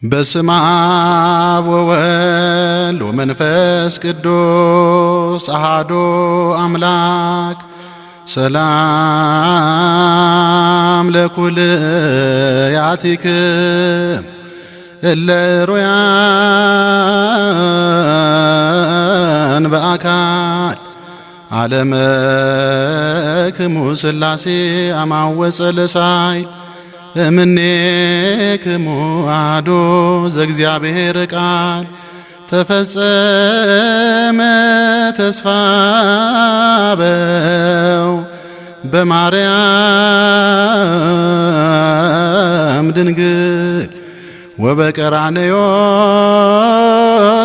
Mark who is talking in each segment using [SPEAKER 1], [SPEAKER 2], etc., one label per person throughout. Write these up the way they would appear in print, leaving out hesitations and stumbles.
[SPEAKER 1] በስመ አብ ወወልድ ወመንፈስ ቅዱስ አሐዱ አምላክ። ሰላም ለኩልያቲክም እለ ሩያን በአካል ዓለመክሙ ሥላሴ አማወፀ ለሳይል እምኔክሙ አሐዱ ዘእግዚአብሔር ቃል ተፈጸመ ተስፋ በው በማርያም ድንግል ወበቀራንዮ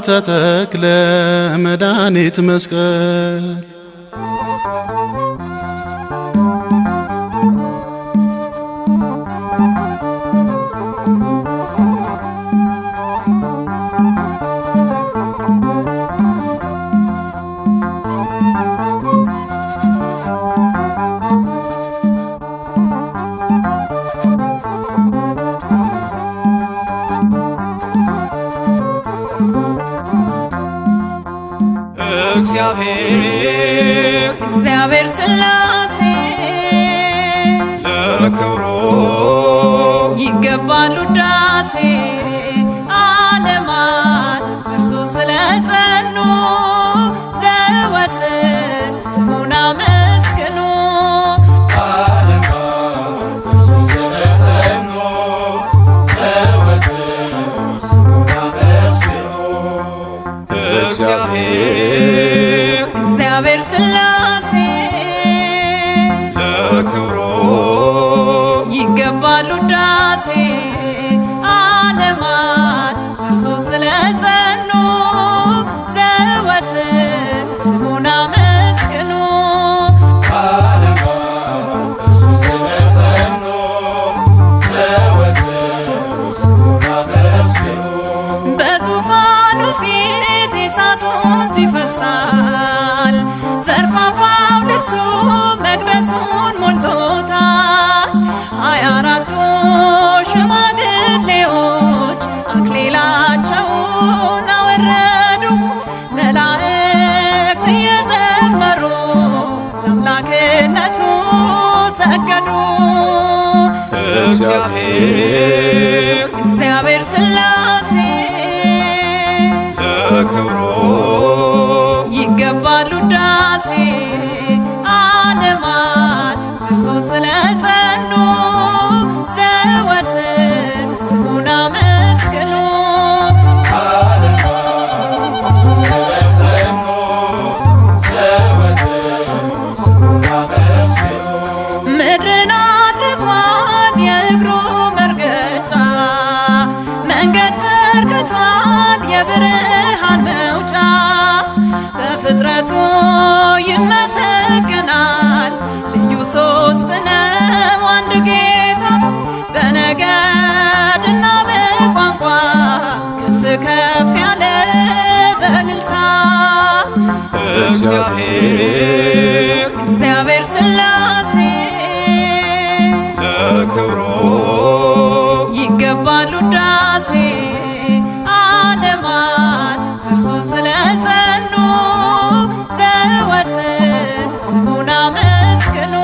[SPEAKER 1] ተተክለ መድኃኒት መስቀል።
[SPEAKER 2] እግዚአብሔር
[SPEAKER 3] እግዚአብሔር ሥላሴ
[SPEAKER 2] ለክብሩ
[SPEAKER 3] ይገባል ውዳሴ። ዓለማት እርሱ ስለጸኑ ዘወትር ስሙን አመስግኑ።
[SPEAKER 2] እግዚአብሔር
[SPEAKER 3] እግዚአብሔር ሥላሴ
[SPEAKER 2] ለክብሩ
[SPEAKER 3] ይገባል ውዳሴ። ዓለማት እርሱ ስለጸኑ ዘወትር ስሙን አመስግኑ። በዙፋኑ ፊት የእሳት ወንዝ ይፈሳል። ዘርፋፋው ልብሱ መቅደሱን ሞልቶታል። 24ቱ ሽማግሌዎች አክሊላቸውን አወረዱ። መላእክት እየዘመሩ ለአምላክነቱ ሰገዱ።
[SPEAKER 2] እግዚአብሔር
[SPEAKER 3] እግዚአብሔር ሥላሴ
[SPEAKER 2] ለክብሩ
[SPEAKER 3] ይገባል ውዳሴ። ዓለማት እርሱ ስለጸኑ ዘወትር ስሙን አመስግኑ። ምድርን አድርጓል የእግሩ መርገጫ፣ መንገድ ዘርግቷል የብርሃን መውጫ። በፍጥረቱ ይመሰገናል፣ ልዩ ሶስት ነው አንድ ጌታ። በነገድና በቋንቋ ከፍ ከፍ ያለ በእልልታ።
[SPEAKER 2] እግዚአብሔር
[SPEAKER 3] እግዚአብሔር ሥላሴ
[SPEAKER 2] ለክብሩ
[SPEAKER 3] ይገባል ውዳሴ። ዓለማት እርሱ ስለጸኑ ዘወትር ስሙን አመስግኑ።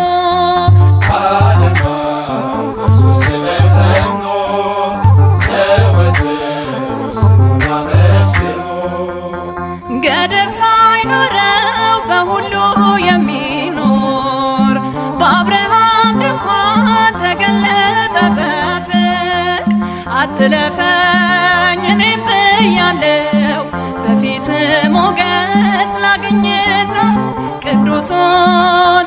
[SPEAKER 3] ገደብ ሳይኖረው በሁሉ የሚኖር በአብርሃም ድንኳን ተገለጠ በፍቅር። አትለፈኝ እኔም ብያለው በፊት ሞገስ ላግኝና ቅዱሱን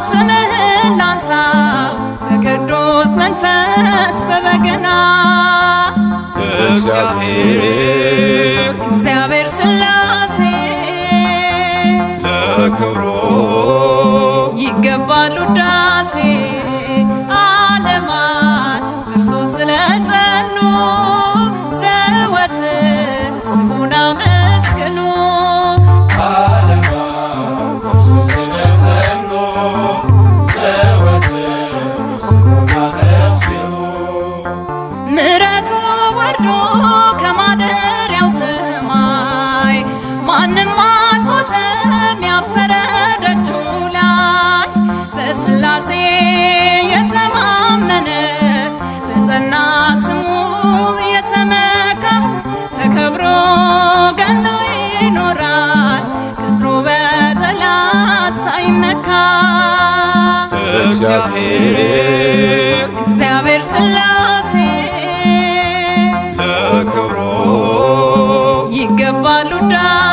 [SPEAKER 3] ስምህን ላንሳው በቅዱስ መንፈስ በበገና።
[SPEAKER 2] እግዚአብሔር
[SPEAKER 3] እግዚአብሔር ሥላሴ
[SPEAKER 2] ለክብሩ
[SPEAKER 3] ይገባል ውዳሴ። ዓለማት እርሱ ስለጸኑ ዘወትር ስሙን አመስግኑ። ምሕረቱ ወርዶ ከማ
[SPEAKER 2] እግዚአብሔር
[SPEAKER 3] እግዚአብሔር ሥላሴ
[SPEAKER 2] ለክብሩ
[SPEAKER 3] ይገባል ውዳሴ።